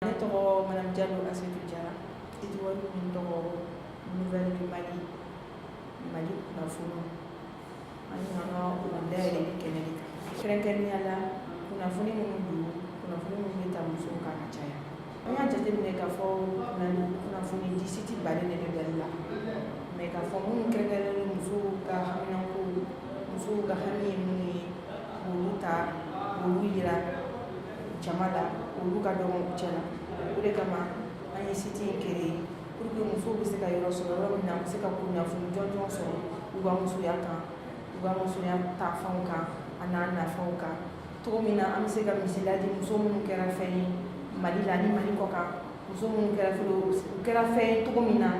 Ne tɔgɔ Madame Diallo Assetou Diarra. Site web min tɔgɔ Nouvelle du Mali, Mali kunnafoniw, an nana o dayɛlɛli kɛnɛ de kan. Kɛrɛnkɛrɛnnenya la, kunnafoni minnu don, kunnafoni minnu bɛ ta musow kan ka caya. An y'a jateminɛ k'a fɔ kunnafoni di site baden de bɛ Mali la, mais k'a fɔ minnu kɛrɛnkɛrɛnnen musow ka haminanko, musow ka hami ye minnu ye, k'olu ta k'olu yira jama la, olu ka dɔgɔ u cɛ la. O de kama an ye site in créer pour que musow bɛ se ka yɔrɔ sɔrɔ, yɔrɔ min na u bɛ se ka kunnafoni jɔnjɔn sɔrɔ u ka musoya kan, u ka musoya taafanw kan a n'a nafaw kan. Cogo min na an bɛ se ka misaliya di muso minnu kɛra fɛn ye Mali la ni Mali kɔ kan, muso minnu kɛra fɛn u kɛra fɛn ye cogo min na,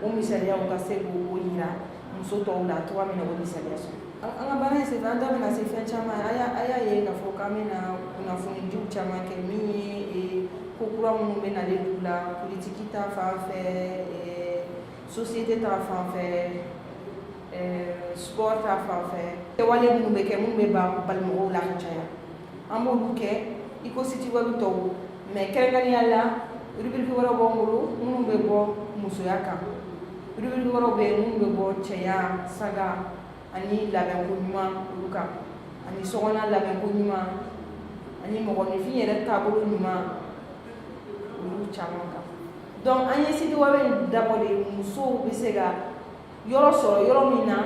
o misaliyaw ka se k'o yira muso tɔw la cogoya min na, o misaliya sɔrɔ. An ka baara in senfɛ, an da bɛna se fɛn caman. A y'a ye k'a fɔ k'an bɛna kunnafonidiw caman kɛ min ye ko kura minnu bɛ nalen dugu la, politiki ta fan fɛ, société ta fan fɛ, sport ta fan fɛ, kɛwale minnu bɛ kɛ, minnu bɛ bali mɔgɔw la ka caya, an b'olu kɛ i ko site web tɔw. Mais kɛrɛnkɛrɛnnenya la, rubrique wɛrɛw b'an bolo minnu bɛ bɔ musoya kan, rubrique wɛrɛw bɛ yen minnu bɛ bɔ cɛya saga ani labɛnko ɲuman olu kan, ani sokɔnɔ labɛnko ɲuman, ani mɔgɔninfin yɛrɛ taabolo ɲuman, olu caman kan. Donc an ye site web in dabɔ de musow bɛ se ka yɔrɔ sɔrɔ, yɔrɔ min na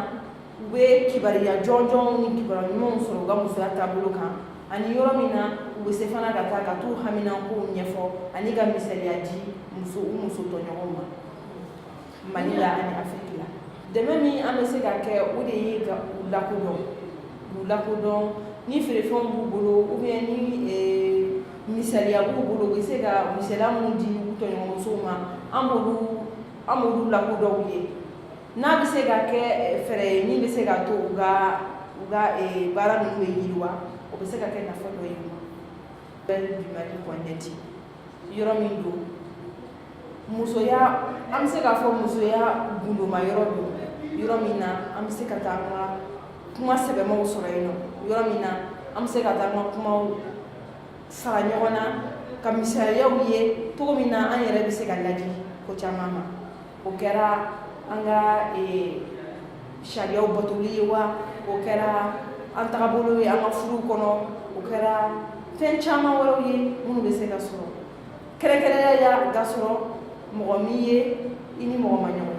u bɛ kibaruya jɔnjɔnw ni kibaruya ɲumanw sɔrɔ u ka musoya taabolo kan, ani yɔrɔ min na u bɛ se fana ka taa ka t'u haminankow ɲɛfɔ ani ka misaliya di muso u muso tɔɲɔgɔnw ma Mali la ani Afiriki la. Dɛmɛ min an bɛ se ka kɛ, o de ye ka u lakodɔn, k'u lakodɔn ni feerefɛnw b'u bolo ou bien ni misaliya b'u bolo, u bɛ se ka misaliya minnu di u tɔɲɔgɔnmusow ma, an b'olu lakodɔn u ye. N'a bɛ se ka kɛ fɛɛrɛ ye min bɛ se ka to u ka baara ninnu bɛ yiriwa, o bɛ se ka kɛ nafa dɔ ye u ma. Mali.net, yɔrɔ min don musoya, an bɛ se k'a fɔ musoya gundoma yɔrɔ don, yɔrɔ min na an bɛ se ka taa an ka kuma sɛbɛmaw sɔrɔ yen nɔ, yɔrɔ min na an bɛ se ka taa an ka kumaw fara ɲɔgɔn na, ka misaliyaw ye cogo min na an yɛrɛ bɛ se ka ladi ko caman ma. O kɛra an ka sariyaw batoli ye wa, o kɛra an tagabolo ye an ka furuw kɔnɔ, o kɛra fɛn caman wɛrɛw ye minnu bɛ se ka sɔrɔ, kɛrɛnkɛrɛnnenya la ka sɔrɔ mɔgɔ min ye i ni mɔgɔ ma ɲɔgɔn.